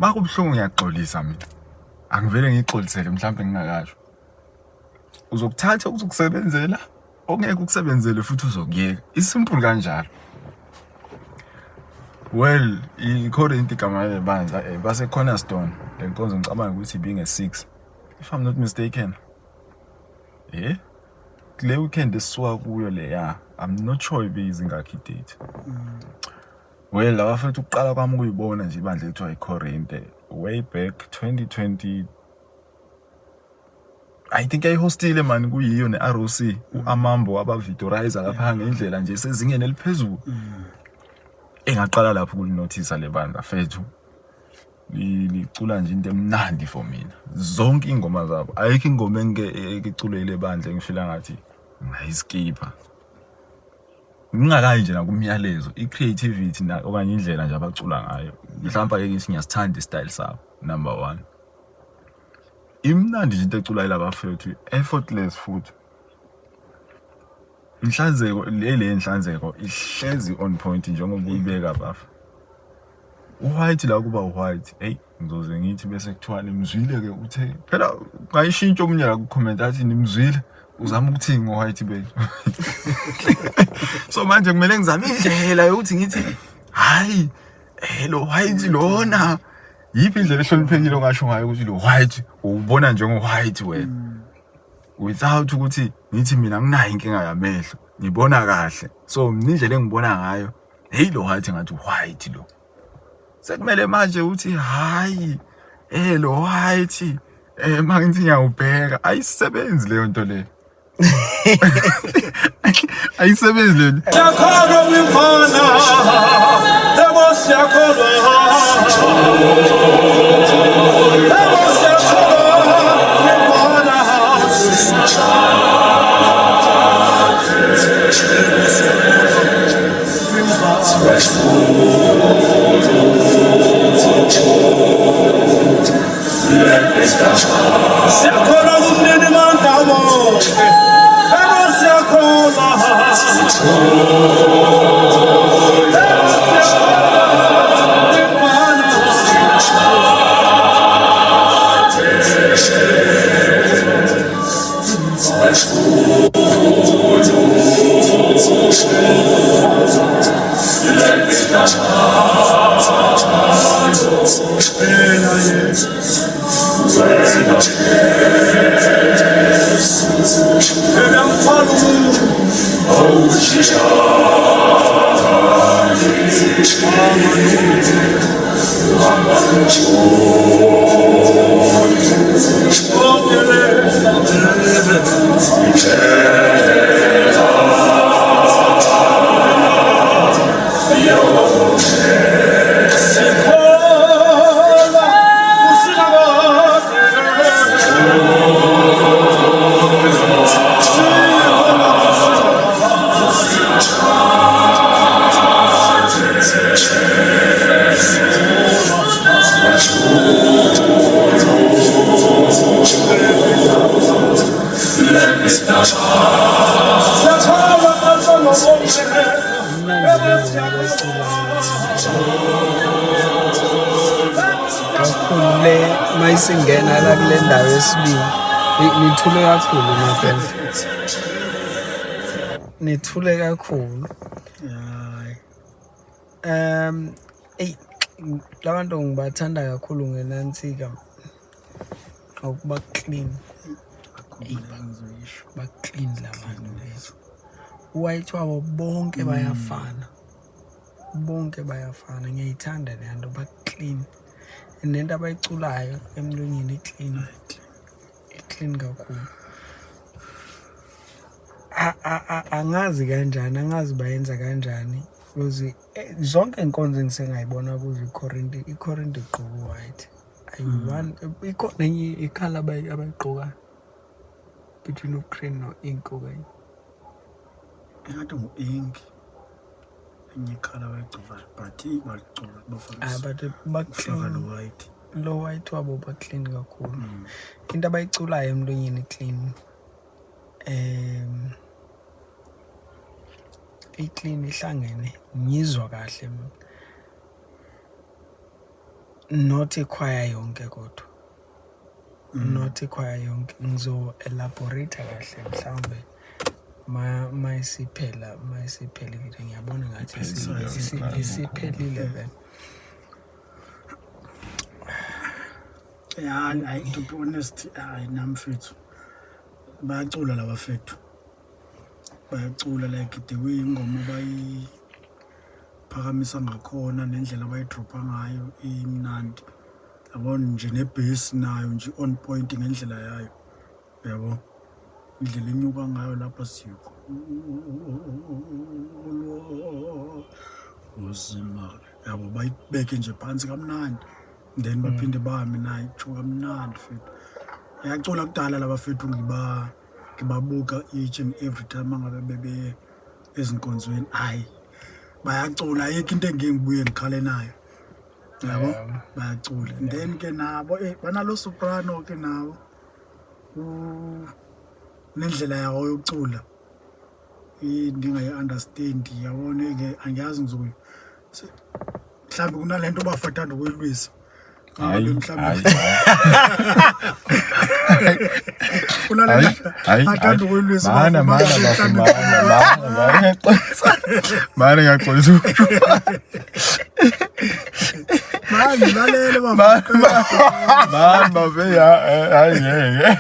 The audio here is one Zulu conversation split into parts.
Makubuhlungu ngiyaxolisa mina. Angivele ngixolisele mhlawumbe ngingakasho. Uzokuthatha ukuzokusebenzela ongeke ukusebenzele futhi uzokuyeka. Isimple kanjalo. Well, iCorinth igama lebandla base Cornerstone. Le nkonzo ngicabanga ukuthi ibinge 6 if I'm not mistaken. Eh? Kule weekend esisuka kuyo leya, I'm not sure ibiyizingakhi date. Well, laba futhi ukuqala kwami ukuyibona nje ibandla ekuthiwa iCorinthe way back 2020. I think yayihostile man, kuyiyo ne-ROC u-Amambo abavidorizer lapha ngendlela nje sezingeni eliphezulu. Engaqala lapho ukulinothisa le bandla fethu, licula nje into emnandi for mina. Zonke ingoma zabo, ayikho ingoma engike eculwe ile bandla engifila ngathi ngayiskipha ngingakayi nje nakumyalezo, i-creativity na okanye indlela nje abacula ngayo. Mhlawumbe ake ngithi ngiyasithanda i-style sabo. Number one, imnandi nje into ecula yilaba fethu, effortless futhi inhlanzeko le nhlanzeko ihlezi on point njengoba uyibeka bafa. U-white la kuba u-white, hey, ngizoze ngithi bese kuthiwa nimzwile ke, uthe phela ungayishintsha omunye la ku-comment athi nimzwile uzama ukuthini ngo-white bethu. So manje kumele ngizame indlela yokuthi ngithi hayi, lo white lona, yiphi indlela ehloniphekile ongasho ngayo ukuthi lo white uwubona njengo-white wena without ukuthi ngithi mina nginayo inkinga yamehlo, ngibona kahle. So mina indlela engibona ngayo, hey, lo white ngathi white lo. Sekumele manje uthi hayi, lo white, mangithi ngiyawubheka, ayisebenzi leyo nto leyo, ayisebenzi leyo nto. Siyakholwa kwimfana, yebo siyakholwa. Yebo siyakholwa kwimfana. Siyakholwa kumnini mandla wonke. Yebo siyakholwa. Yebo siyakholwa kwimfana. Uyamthwala umuntu. Sikholwa uSimakade. Siyakholwa Nkosi. Imnandi le ngoma abayiculayo kakhulu le mayisingena la kule ndawo yesibili. Nithule kakhulu madoda, nithule kakhulu. Hayi. Eyi, labantu ngibathanda kakhulu ngenansika ngokuba clean. Akho mina engizoyisho. Ba-clean labantu bethu, u-white wabo bonke bayafana, bonke bayafana. Ngiyayithanda leya nto, ba-clean and nento abayiculayo emlonyeni i-clean, i-clean kakhulu. Angazi kanjani, angazi bayenza kanjani because zonke inkonzo engisengayibona kuzo iCorinth, iCorinth igqoka u-white ayi-one. Ikhona enye i-colour abayigqokayo between u-cream no-ink okanye? Engathi ngu-ink. Enye i-colour abayigcokayo but bagcoka bafaka Ah, but bafaka ba-clean. lo white. Lo white wabo ba-clean kakhulu, into abayiculayo emlonyeni clean, i-clean, ihlangene, ngizwa kahle mina. Not ikhwaya yonke kodwa. Not ikhwaya yonke. Ngizo elaborate kahle mhlawumbe ma mayisiphela ivideo. Ngiyabona ngathi Iphelile, isiphelile vele. Ya, hayi, to be honest, hayi nami mfethu, bayacula laba fethu, bayacula. Like the way ingoma bayiphakamisa ngakhona nendlela abayidropha ngayo imnandi, yabona nje, ne-bass nayo nje on point ngendlela yayo, yabo, indlela enyuka ngayo lapha sikho uzima, yabo, bayibeke nje phansi kamnandi, then baphinde bame nayo itsho kamnandi fethu. Yacula kudala laba fethu, ngibabuka each and every time angabe bebe ezinkonzweni, hayi bayacula, ayikho into engike ngibuye ngikhale nayo, yabo, bayacula. And then ke nabo banalo soprano ke nawo nendlela yawo yokucula ndingayi-understand, yabona ke, angiyazi ngizokuyi mhlawumbe kunalento bafathanda ukuyilwisa. Hayi, Ngabe mhlawumbe hayi, kunalento hayi, athanda ukuyilwisa. Mana, mana, bafu, mana, mana, mana, ngiyaxolisa. Mana, ngiyaxolisa. Manje lalele. Mana, mana, babe, ya, hayi ngeke.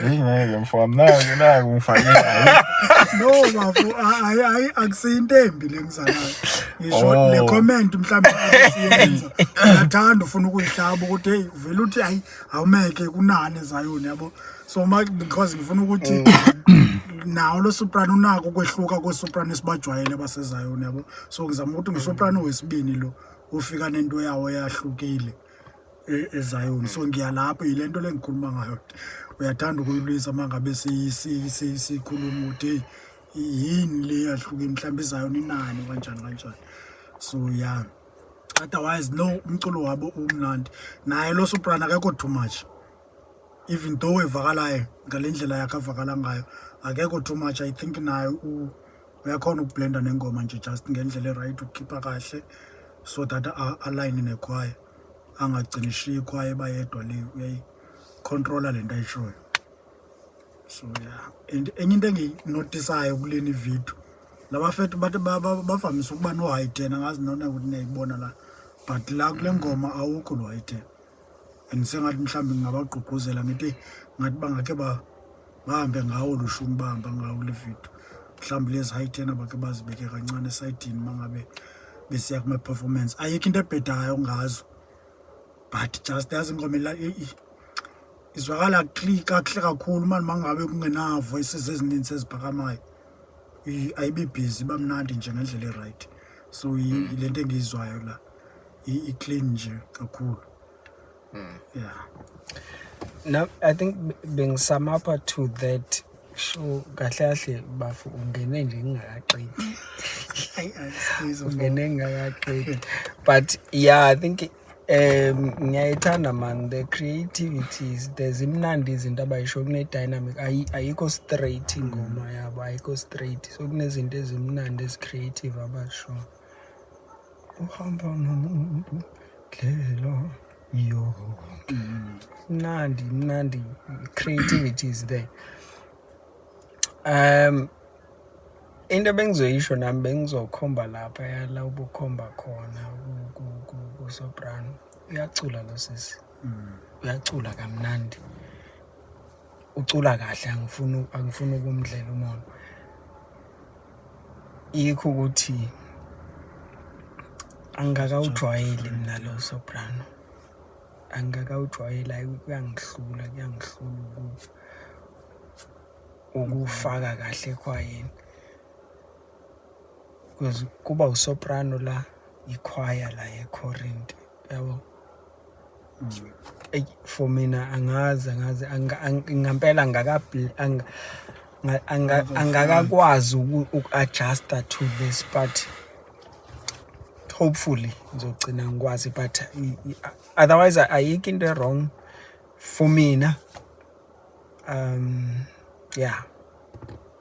Hayi ngeke mfowami, naku naku ngifake. No bafu, hayi hayi, akusiyinto embi le ngizalayo, ngisho Oh. le comment mhlawumbe asiyenza uyathanda ufuna ukuyihlaba ukuthi hey, uvela uthi hayi awumeke kunani ezayoni, yabo. So ma because ngifuna ukuthi nawo lo soprano unako ukwehluka kosoprano esibajwayele basezayoni, yabo. So ngizama ukuthi ngusoprano wesibini lo ufika nento yawo eyahlukile ezayoni, so ngiyalapho yile nto le ngikhuluma ngayo. Uyathanda ukuyilwisa uma ngabe sikhuluma ukuthi hey, yini le yahlukile, mhlawumbe izayoni inani kanjani kanjani. So yeah, otherwise no, umculo wabo umnandi. Naye lo soprano akekho too much, even though evakalayo ngale ndlela yakhe avakala ngayo, akekho too much. I think naye uyakhona ukublenda nengoma nje just ngendlela e-right, ukukhipha kahle so that align nekhwaya, angagcini ishiya ikhwaya ebayedwa le, uyayicontrola lento ayishoyo. So yeah, and enye into engiyinotisayo kuleni video, labafethu bathi bavamise ukuba no-high ten, angazi nona ukuthi niyayibona la, but la kule ngoma awukho lo high ten, and sengathi mhlawumbe ngingabagqugquzela ngithi ngathi bangakhe bahambe ngawo lo shumi, bahamba ngawo le video, mhlawumbe lezi high ten abakhe bazibeke kancane esayidini uma ngabe besiya kuma-performance. Ayikho into ebhedayo ngazo, but just yazi ingoma izwakala kakuhle kakhulu mani mangabe kungena voices ezininzi eziphakamayo. Ayibi busy, iba mnandi nje ngendlela e-right. So lento engiyizwayo la i-clean nje kakhulu, yeah. Now I think bengisum up to that show kahle kahle bafu, ungene nje ngingakaqedi. Ayi, excuse. Ungene ngingakaqedi, but yeah, I think ngiyayithanda man, the creativities, there's imnandi izinto abayisho, kune-dynamic, ayikho straight ingoma yabo, ayikho straight, so kunezinto ezimnandi ezi-creative abasho, uhamba nomuntu ndlela yonke, mnandi mnandi, creativity is there. Into ebengizoyisho nami, bengizokhomba lapha yala ubukhomba khona ku-soprano. Uyacula lo sisi, uyacula kamnandi, ucula kahle, angifuni ukumdlela umona, yikho ukuthi angikakawujwayeli mina lo soprano, angikakawujwayeli, hayi kuyangihlula, kuyangihlula ukufaka kahle ekhwayeni because kuba usoprano la, ikhwaya la eCorinth, yabo. Eyi, for mina angazi, angazi, ngampela angakakwazi uku-adjusta to this, but hopefully ngizogcina ngikwazi, but otherwise ayikho into wrong for mina. Yeah.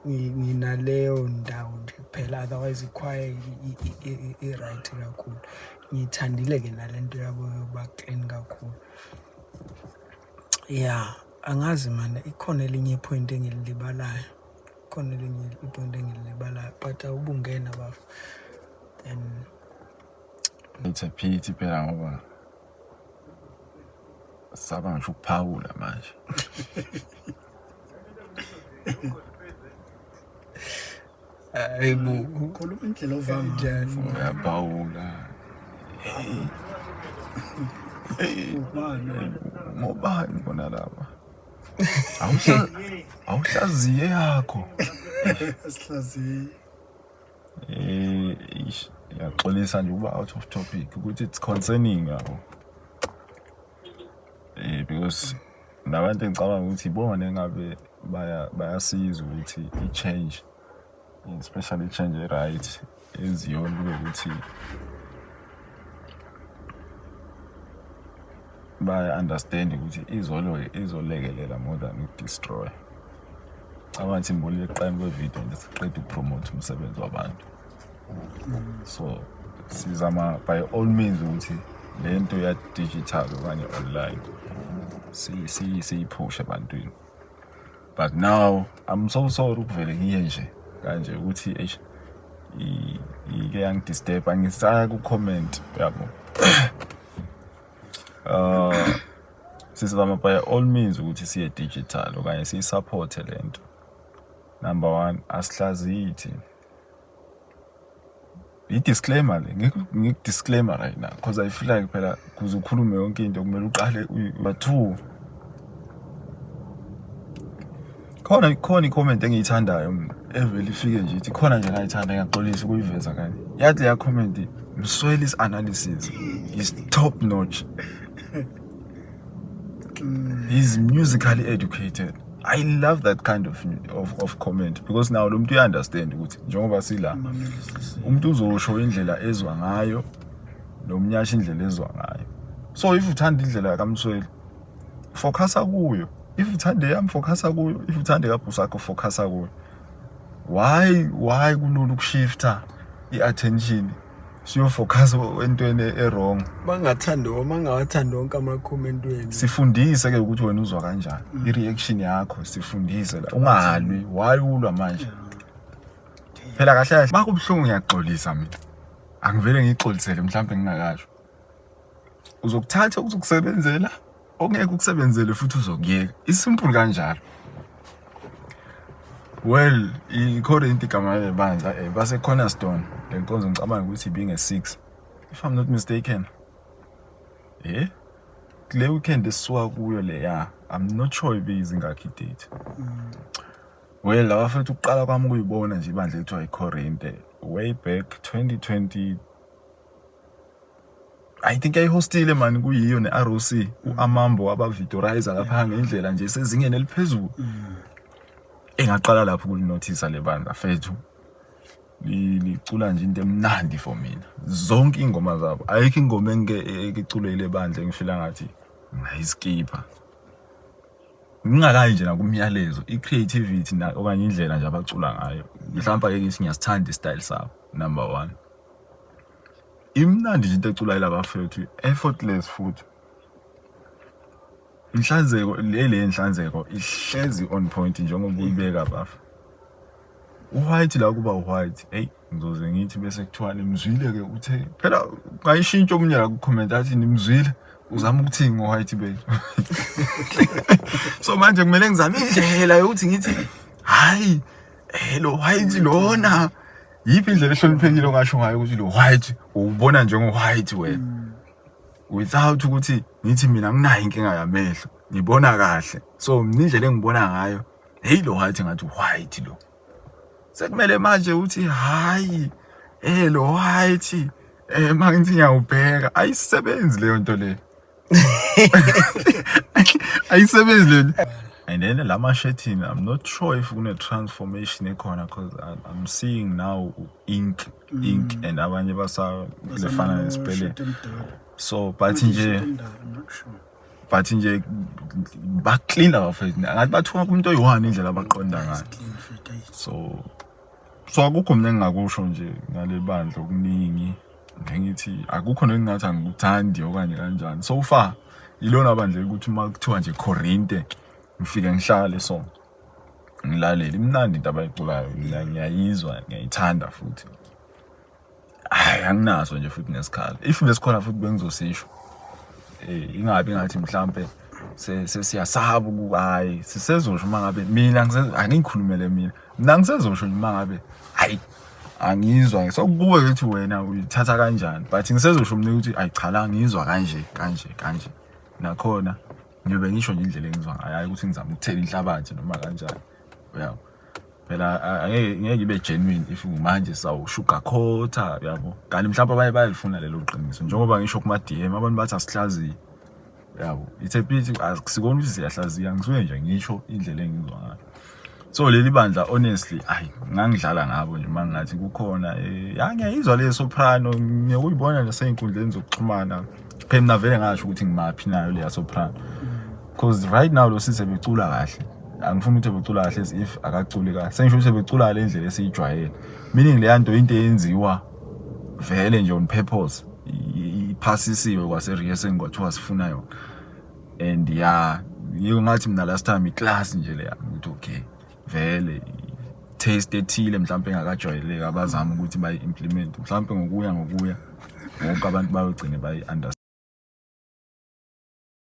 Nginaleyo ndawo nje kuphela, otherwise ikhwaya i-right kakhulu. Ngiyithandile-ke nale nto yabo yokuba clean kakhulu. Ya, angazi mani, ikhona elinye i-point engilibalayo, ikhona elinye i-point engilibalayo, but awubungena bafo then. It's a pity phela ngoba saba ngisho ukuphawula manje. Hayibo. Khuluma indlela ova ngayo. Kanjani? Uyaphawula. Ubani wena? Ngobani bona laba? Awuhlaziye yakho. Asihlaziye. Ish, ngiyaxolisa nje ukuba out of topic ukuthi it's concerning yabo. Because nabantu engicabanga ukuthi ibona engabe bayasiza ukuthi i-change, especially i-change e-right eziyona kube ukuthi baya-understand ukuthi izolekelela more than uku-destroy. Cabanga ukuthi ngibonile ekuqaleni kwe-video nje siqeda uku-promote umsebenzi wabantu. So sizama by all means ukuthi le nto ya digital okanye online siyiphushe ebantwini. But now I'm so sorry ukuvele ngiye nje kanje ukuthi eish ike yangi-disturb, angisaya ku-comment yabo. Sizama by all means ukuthi siye digital okanye siyi-support-e le nto. Number one, asihlaziyi thina. I-disclaimer le, ngiku-disclaimer right now because I feel like phela kuze ukhulume yonke into kumele uqale. But two, khona i-comment engiyithandayo mina evele ifike nje ithi khona nje ngayithanda, ngiyaxolisa ukuyiveza kanye. Yathi leya comment, Msweli's analysis is top notch. He's musically educated. I love that kind of comment because now lo muntu uya-understand ukuthi njengoba sila umuntu uzosho indlela ezwa ngayo nomnyasha indlela ezwa ngayo. So if uthanda indlela kaMsweli, focusa kuyo. If uthanda eyami, focusa kuyo. If uthanda kaBhusakho, focusa kuyo. Why kulula ukushifta i-attention siyo-focus entweni e-wrong? Bangathandi, mangawathandi wonke ama-comment wenu. Sifundise ke ukuthi wena uzwa kanjani, i-reaction yakho sifundise la, ungalwi. Why ulwa manje phela? Kahle kahle makubuhlungu, ngiyaxolisa mina, angivele ngiyixolisele mhlawumbe ngingakasho. Uzokuthatha okuzokusebenzela, okungeke ukusebenzele futhi uzokuyeka, i-simple kanjalo. Well, i-Corinth igama lebandla, base Cornerstone. Le nkonzo ngicabanga ukuthi ibinge 6 if I'm not mistaken, kule weekend esisuka kuyo leya. I'm not sure ibiyizingakhi date. Well, laba futhi ukuqala kwami ukuyibona nje ibandla ekuthiwa iCorinthe way back 2020, I think yayihostile mani, kuyiyo ne-ROC, u-Amambo abavidorizer lapha ngendlela nje sezingeni eliphezulu. Engaqala lapho ukulinothisa le bandla fethu, licula nje into emnandi for mina. Zonke ingoma zabo, ayikho ingoma engike eculwe ile bandla engifila ngathi ngayiskipha ngingakayi nje nakumyalezo. I-creativity na okanye indlela nje abacula ngayo, mhlawumbe ake ngithi ngiyasithanda i-style sabo. Number one, imnandi nje into ecula yilaba bafethu, effortless futhi inhlanzeko le inhlanzeko ihlezi on point njengoba uyibeka bafa. U-white la kuba u-white, hey, ngizoze ngithi bese kuthiwa nimzwile ke uthe phela ngayishintsha omunye la ku-comment athi nimzwile uzama ukuthini ngo-white bethu. So manje kumele ngizame indlela yokuthi ngithi hayi, lo white lona, yiphi indlela ehloniphekile ongasho ngayo ukuthi lo white uwubona njengo-white wena without ukuthi ngithi mina nginayo inkinga yamehlo, ngibona kahle. So mina indlela engibona ngayo, hey, lo white ngathi white lo. Sekumele manje uthi hayi, lo white, mangithi ngiyawubheka, ayisebenzi leyo nto leyo, ayisebenzi leyo. And then la mashethini, I'm not sure if kune transformation ekhona because I'm seeing now ink ink and abanye basa lefana nesipele. So but nje But nje ba-clean abafethu, ngathi bathuka kumuntu oyi-one indlela abaqonda ngayo. Clean fit, ayi. So akukho mina engingakusho nje ngale bandla okuningi. Ngithi akukho nengingathi angikuthandi okanye kanjani. So far ilona bandla ukuthi uma kuthiwa nje Korinte, ngifike ngihlale, so ngilalele. Imnandi into abayiculayo, mina ngiyayizwa, ngiyayithanda futhi. Hayi, anginaso nje futhi nesikhala. If besikhona futhi bengizosisho. Ingabi ngathi mhlambe sesiyasaba uku, hayi, sisezosho uma ngabe mina angikhulumele mina ngisezosho nje uma ngabe, hayi, angizwa. Sokubuke ukuthi wena uyithatha kanjani, but ngisezosho mina ukuthi, ayi cha, la ngizwa kanje kanje kanje. Nakhona ngiyobe ngisho nje indlela engizwa ngayo, hayi ukuthi ngizama ukuthela inhlabathi noma kanjani, uyabo. Phela angeke, ngeke ibe genuine if manje sawu-sugarcoat-a, yabo. Kanti mhlawumbe abanye bayalifuna lelo qiniso, njengoba ngisho kuma DM abantu bathi asihlaziyi, yabo. It's a pity, akusikona ukuthi siyahlaziya, ngisuke nje ngisho indlela engizwa ngayo. So leli bandla, honestly, ayi, ngangidlala ngabo nje uma ngathi kukhona ya, ngiyayizwa le soprano, ngiyokuyibona nasey'nkundleni zokuxhumana. Phela mina vele ngasho ukuthi ngimaphi nayo leya soprano, because right now lo sise becula kahle. Angifuni ukuthi becula kahle as if akaculi kahle, sengisho ukuthi becula le ndlela esiyijwayele, meaning leya nto into eyenziwa vele nje on purpose, iphasisiwe kwase-rehearsing, kwathiwa sifuna yona. And ya, yiyo ngathi mina last time i-class nje leya, ukuthi okay, vele taste ethile mhlawumbe engakajwayeleki abazama ukuthi bayi-implement, mhlawumbe ngokuya ngokuya wonke abantu bayogcine bayi-understand.